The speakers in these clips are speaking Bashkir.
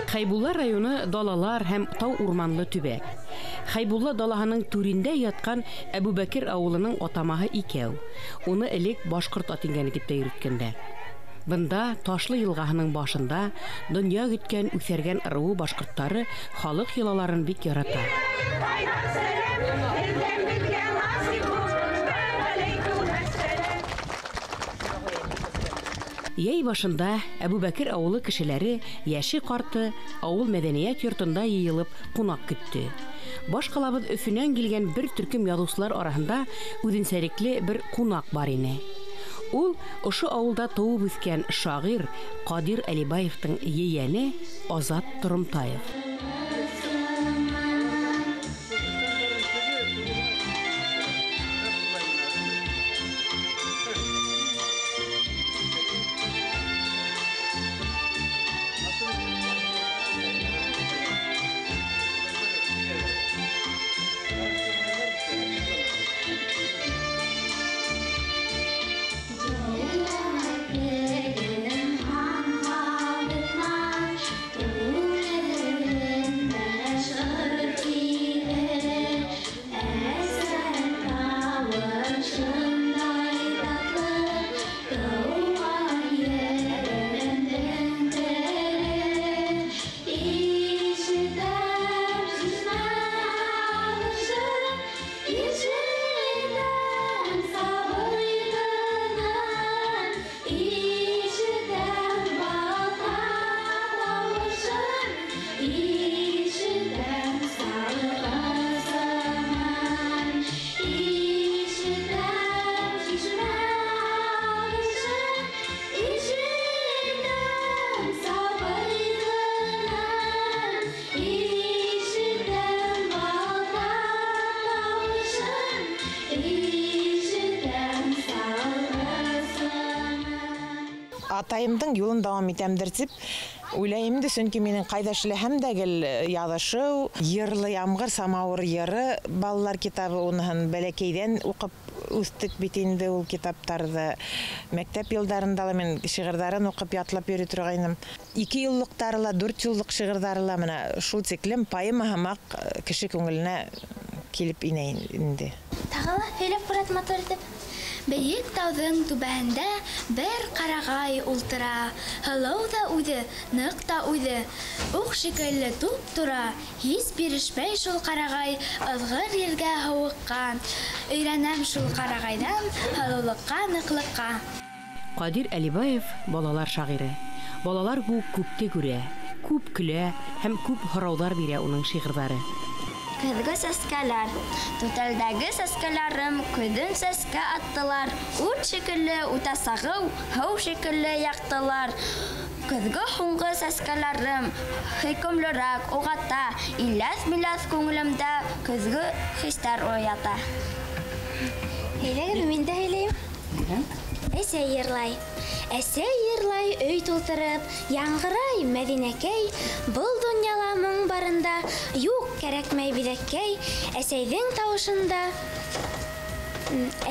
Хәйбулла районы далалар һәм тау урманлы төбәк. Хәйбулла далаһының түрендә ятҡан Әбүбәкер ауылының атамаһы икәү. Уны элек башҡорт атингәне тип тә йөрөткәндәр. Бында Ташлы йылғаһының башында донъя көткән үҫәргән ырыуы башҡорттары халыҡ йолаларын бик ярата. Йәй башында Әбүбәкер ауылы кешеләре йәше ҡарты ауыл мәҙәниәт йортонда йыйылып ҡунаҡ көттө. Баш ҡалабыҙ Өфөнән килгән бер төркөм яҙыусылар араһында үҙенсәлекле бер ҡунаҡ бар ине. Ул ошо ауылда тыуып үҫкән шағир Ҡадир Әлибаевтың ейәне Азат Торомтаев. Атайымдың юлын дауам итәмдер тип уйлайым инде, сөнки минең ҡайҙа эшләһәм дә гел яҙышыу, йырлы ямғыр, самауыр йыры балалар китабы, уныһын бәләкәйҙән уҡып үҫтек бит инде ул китаптарҙы. Мәктәп йылдарында ла мин шиғырҙарын уҡып ятлап йөрөй торғайным. 2 йыллыҡтары ла, 4 йыллыҡ шиғырҙары ла мына шул тиклем поэма һымаҡ кеше күңеленә килеп инә инде. Тағы ла һөйләп ҡуят матур итеп. Бейек тауҙың түбәһендә бер ҡарағай ултыра. Һылыу ҙа үҙе, ныҡ та үҙе. Уҡ шикелле туп-тура. Һис бирешмәй шул ҡарағай ыҙғыр елгә, һыуыҡҡа. Өйрәнәм шул ҡарағайҙан һылыулыҡҡа, ныҡлыҡҡа. Ҡадир Әлибаев балалар шағиры. Балалар күк күпте күрә, күп көлә һәм күп һорауҙар бирә уның шиғырҙары. Көҙгө сәскәләр, түтәлдәге сәскәләрем көҙөн сәскә аттылар. Ут шикелле үтә сағыу, һыу шикелле яҡтылар. Көҙгө һуңғы сәскәләрем һөйкөмлөрәк уғата, иләҫ-миләҫ күңелемдә көҙгө хистәр уята. Һөйләгеҙ, мин дә һөйләйем. Әсәй йырлай. Әсәй йырлай өй тултырып, яңғырай Мәҙинәкәй. Был донъяла моң барында юҡ кәрәкмәй биҙәккәй. Әсәйҙең тауышында,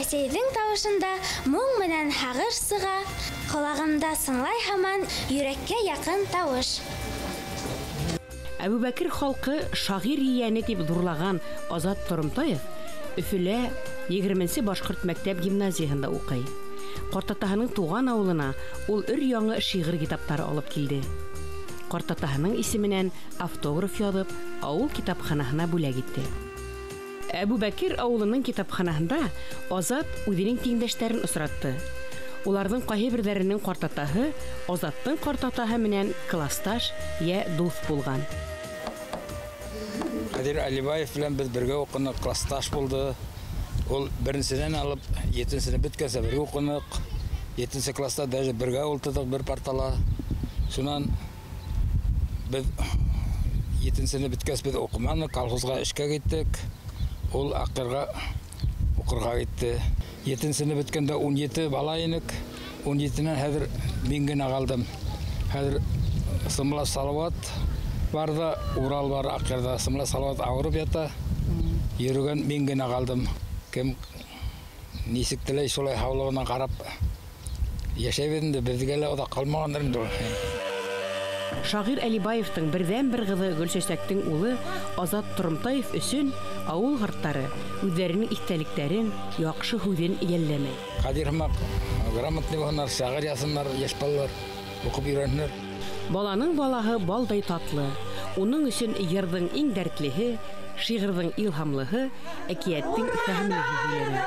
әсәйҙең тауышында моң менән һағыш сыға. Ҡолағымда сыңлай һаман йөрәккә яҡын тауыш. Әбүбәкер халҡы шағир ейәне тип ҙурлаған Азат Торомтаев Өфөлә 20-нсе башҡорт мәктәп гимназияһында уҡый. Ҡартатаһының туған ауылына ул өр-яңы шиғыр китаптары алып килде. Ҡартатаһының исеменән автограф яҙып, ауыл китапханаһына бүләк итте. Әбүбәкер ауылының китапханаһында Азат үҙенең тиңдәштәрен осратты. Уларҙың ҡайһы берҙәренең ҡартатаһы Азаттың ҡартатаһы менән класташ йә дуҫ булған. Ҡадир Әлибаев белән беҙ бергә уҡыныҡ, класташ булды. Ул беренсенән алып етенсене бөткәнсә бергә уҡыныҡ. 7-нсе класста даже бергә ултырҙыҡ бер партала. Шунан беҙ 7-нсене бөткәс беҙ уҡыманыҡ, колхозға эшкә киттек. Ул Аҡырға уҡырға китте. 7-нсене бөткәндә 17 бала инек. 17-нән хәҙер мин генә ҡалдым. Хәҙер Сымла Салауат бар ҙа, Урал бар Аҡырҙа. Сымла Салауат ауырып ята. Йөрөгән мин генә ҡалдым. Кем нисек теләй шулай һаулығына ҡарап йәшәйбеҙ инде, беҙгә лә оҙаҡ ҡалмағандыр инде ул. Шағир Әлибаевтың берҙән-бер ҡыҙы Гөлсәсәктең улы Азат Торомтаев өсөн ауыл ҡарттары үҙҙәренең иҫтәлектәрен, яҡшы һүҙен йәлләмәй. Ҡадир һымаҡ грамотный булһындар, шағир яҙһындар, йәш балалар уҡып өйрәнһенәр. Баланың балаһы балдай татлы. Уның өсөн йырҙың иң дәртлеһе, шиғырҙың илһамлыһы, әкиәттең фәһемлеһе һөйләнә.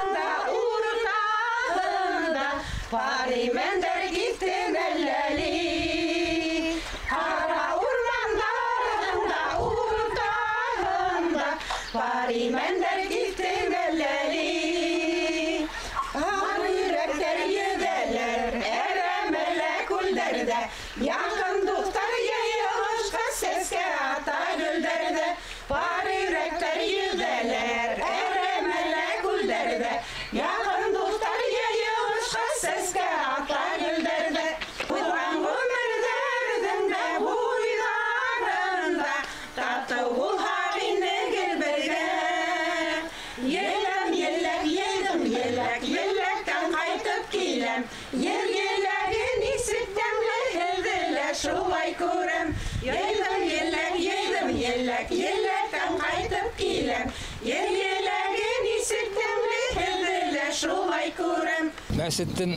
Мәсеттең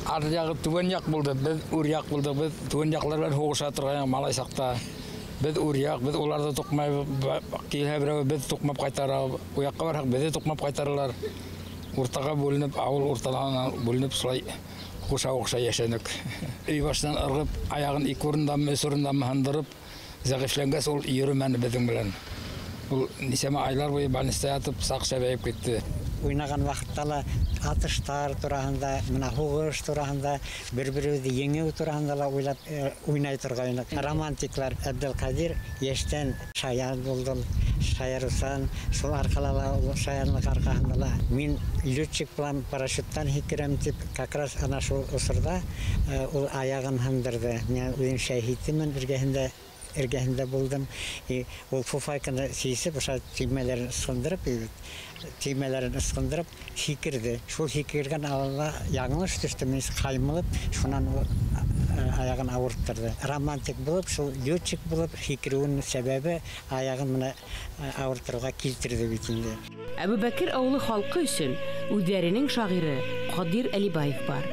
ар яғы түбән яҡ булды, беҙ үр яҡ булдыҡ, беҙ түбән яҡлар белән һуғыша торған малай саҡта. Беҙ үр яҡ, беҙ уларҙы туҡмай, килһә берәү беҙ туҡмап ҡайтара, у яҡҡа барһаҡ беҙҙе туҡмап ҡайтаралар. Уртаға бүленеп, ауыл урталарына бүленеп шулай ҡуша-ҡуша йәшәнек. Өй башынан ырғып, аяғын ике урындамы, өс урындамы һындырып, зәғифләнгәс ул йөрөмәне беҙҙең белән. Ул нисәмә айлар буйы больницта ятып, саҡ шәбәйеп китте. Уйнаған ваҡытта ла атыштар тураһында, мына һуғыш тураһында, бер-беребеҙҙе еңеү тураһында ла уйлап уйнай торғайныҡ. Романтиклар Әбделҡадир йәштән шаян булды, шаярыусан, шул арҡала ла, ул шаянлыҡ арҡаһында ла мин летчик булам, парашюттан һикерәм тип, как раз ана шул осорҙа ул аяғын һындырҙы. Мин үҙем шәһитемен, эргәһендә булдым. И ул фуфайканы сисеп, ошо төймәләрен ысҡындырып, һикерҙе. Шул һикергән алала яңылыш төштө, мин ҡаймылып, шунан ул аяғын ауырттырҙы. Романтик булып, шул летчик булып һикереүенең сәбәбе аяғын мына ауыртырға килтерҙе бит инде. Әбүбәкер ауылы халҡы өсөн үҙҙәренең шағиры Ҡадир Әлибаев бар.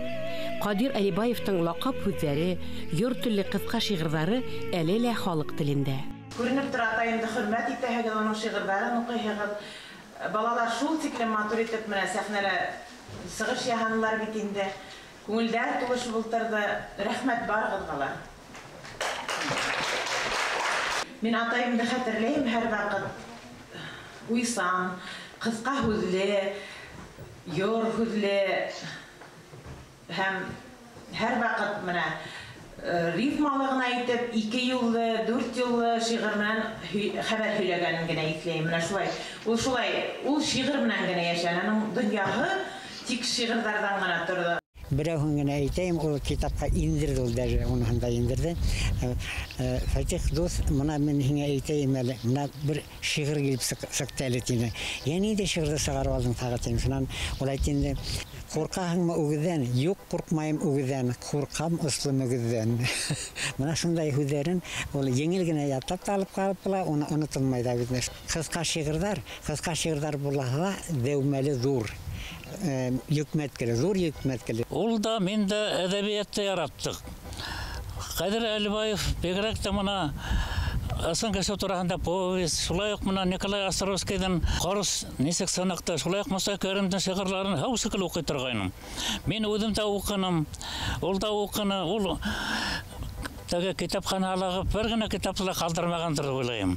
Ҡадир Әлибаевтың лаҡап һүҙҙәре, йор телле ҡыҫҡа шиғырҙары әле лә халыҡ телендә. Күренеп тора, атайымды хөрмәт итәһегеҙ, уның шиғырҙарын уҡыйһығыҙ. Балалар шул тиклем матур итеп менә сәхнәлә сығыш яһанылар бит инде. Күңелдәр тулышып ултырҙы. Рәхмәт барығыҙға ла. Мин атайымды хәтерләйем һәр ваҡыт. Уйсан, ҡыҫҡа һүҙле, йор һүҙле һәм һәр ваҡыт менә рифмалы ғына итеп, 2 юллы, 4 юллы шиғыр менән хәбәр һөйләгәнен генә иҫләйем. Менә шулай. Ул шулай, ул шиғыр менән генә йәшәне. Уның донъяһы тик шиғырҙарҙан ғына торҙо. Берәүһен генә әйтәйем, ул китапҡа индерҙе, ул даже уныһын да индерҙе. Фатих дуҫ, мына мин һиңә әйтәйем әле, мына бер шиғыр килеп сыҡты әле тине. Йә ниндәй шиғырҙы сығарып алдың тағы тине. Шунан ул әйтте инде, ҡурҡаһыңмы үгеҙҙән? Юҡ, ҡурҡмайым үгеҙҙән, ҡурҡам осло мөгөҙҙән. Мына шундай һүҙҙәрен ул еңел генә ятлап та алып ҡалып була, уны онотолмай ҙа бит. Ҡыҫҡа шиғырҙар булһа ла дәүмәле ҙур. Йөкмәткеле, ҙур йөкмәткеле. Ул да, мин дә әҙәбиәтте яраттыҡ. Ҡадир Әлибаев бигерәк тә мына ысын кеше тураһында повесть, шулай уҡ мына Николай Островскийҙың Ҡорос нисек сыныҡты, шулай уҡ Муса Кәримдең шиғырҙарын һау шикелле уҡый торғайным. Мин үҙем дә уҡыным, ул да уҡыны, ул теге китапханалағы бер генә китапты ла ҡалдырмағандыр тип уйлайым.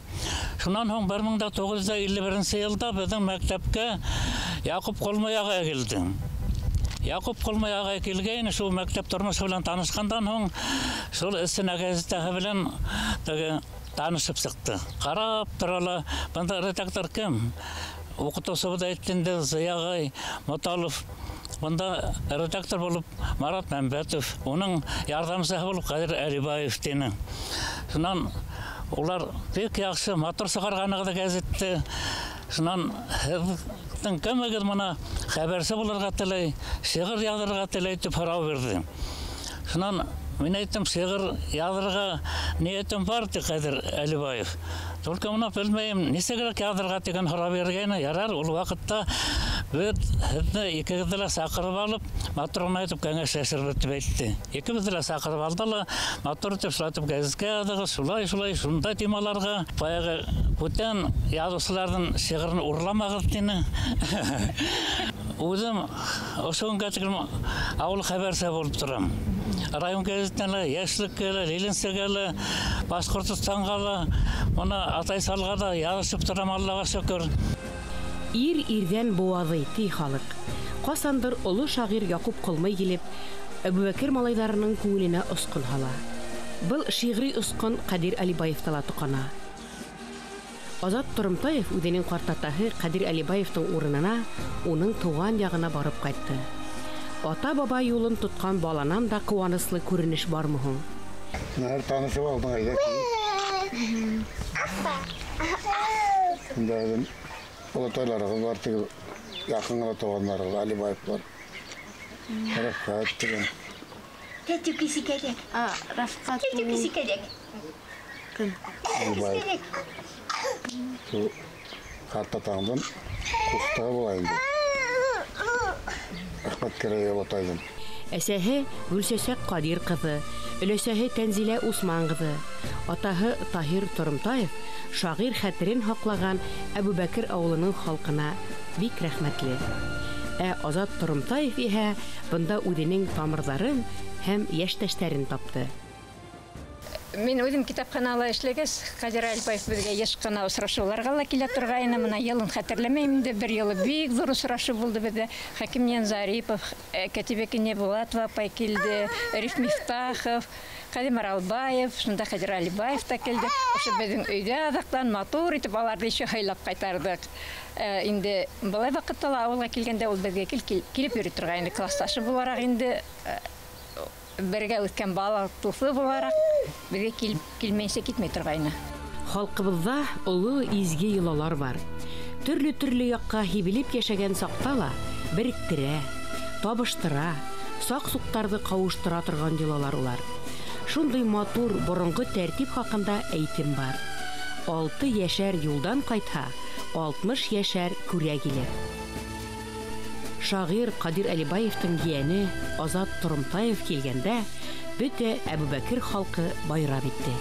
Шунан һуң 1951 йылда беҙҙең мәктәпкә Яҡуп Ҡолмай ағай килде. Яҡуп Ҡолмай ағай килгәйне, шул мәктәп тормошо менән танышҡандан һуң шул Эстена гәзитәһе белән теге танышып сыҡты. Ҡарап тора ла, бында редактор кем? Уҡытыусыбыҙ әйтте инде, Зыя ағай Моталов. Бында редактор булып Марат Мәмбәтов, уның ярҙамсыһы булып Ҡадир Әлибаев тине. Шунан улар бик яҡшы, матур сығарғанығыҙ гәзитте. Шунан һеҙҙең кемегеҙ мына хәбәрсе булырға теләй, шиғыр яҙырға теләй тип һорау бирҙе. Шунан Мин әйттем, шиғыр яҙырға ниәтем бар, ти Ҡәҙир Әлибаев. Только мына белмәйем, нисегерәк яҙырға тигән һорау биргәйне. Ярар, ул ваҡытта беҙ һеҙҙе икегеҙҙе лә саҡырып алып, матур ғына итеп кәңәшләшербеҙ тип әйтте. Икебеҙҙе лә саҡырып алды ла, матур итеп шулай итеп гәзиткә яҙығыҙ, шулай, шулай, шундай темаларға. Баяғы бүтән яҙыусыларҙың шиғырын урламағыҙ тине. Үҙем ошо көнгә тиклем ауыл хәбәрсе булып торам. Район гәзитенә лә, Йәшлеккә лә, Ленинскийгә лә, Башҡортостанға ла, мына Атайсалға ла яҙышып торам, Аллаға шөкөр. Ир ирҙән быуаҙый, ти халыҡ. Ҡасандыр оло шағир Яҡуп Ҡолмай килеп, Әбүбәкер малайҙарының күңеленә осҡон һала. Был шиғри осҡон Ҡәдир Әлибаевта ла тоҡана. Азат Торомтаев үҙенең ҡартатаһы Ҡәдир Әлибаевтың урынына уның тыуған яғына барып ҡайтты. Ата-баба юлын тотҡан баланан да ҡыуаныслы күренеш бармы һуң? Һәр танышып алдың әйҙә. Унда олатайларығыҙ бар, теге яҡын ғына туғандарығыҙ, Әлибаевлар. Рәфҡәт тигән. Тәтү кесе кәрәк. Рәфҡәт. Тәтү кесе кәрәк. Кем? Әлибаев. Шул ҡартатаңдың ҡустығы була инде. Әхмәт Гәрәй олатайҙың. Әсәһе Гөлсәсәк Ҡадир ҡыҙы, өләсәһе Тәнзилә Усман ҡыҙы, атаһы Таһир Торомтаев шағир хәтерен һаҡлаған Әбүбәкер ауылының халҡына бик рәхмәтле. Ә Азат Торомтаев иһә бында үҙенең тамырҙарын һәм йәштәштәрен тапты. Мин үҙем китапханала эшләгәс, Ҡәдир Әлибаев беҙгә йыш ҡына осрашыуҙарға ла килә торғайны. Мына йылын хәтерләмәйем инде, бер йылы бик ҙур осрашыу булды беҙҙә. Хәкимйән Зарипов, Кәтибә Кинйәбулатова апай килде, Риф Мифтахов, Ҡәҙим Аралбаев, шунда Ҡәдир Әлибаев та килде. Ошо беҙҙең өйҙә аҙаҡтан матур итеп аларҙы еще һыйлап ҡайтарҙыҡ. Инде былай ваҡытта ла ауылға килгәндә ул беҙгә килеп йөрөй торғайны. Класташы булараҡ инде, бергә үҫкән бала дуҫы булараҡ беҙгә килеп килмәйенсә китмәй торғайны. Халҡыбыҙҙа оло изге йолалар бар. Төрлө-төрлө яҡҡа һибелеп йәшәгән саҡта ла беректерә, табыштыра, саҡ-суҡтарҙы ҡауыштыра торған йолалар улар. Шундай матур боронғо тәртип хаҡында әйтем бар. 6 йәшәр юлдан ҡайтһа, 60 йәшәр күрә килер. Шағир Ҡәдир Әлибаевтың ейәне Азат Торомтаев килгәндә бөтә Әбүбәкер халҡы байрам итте.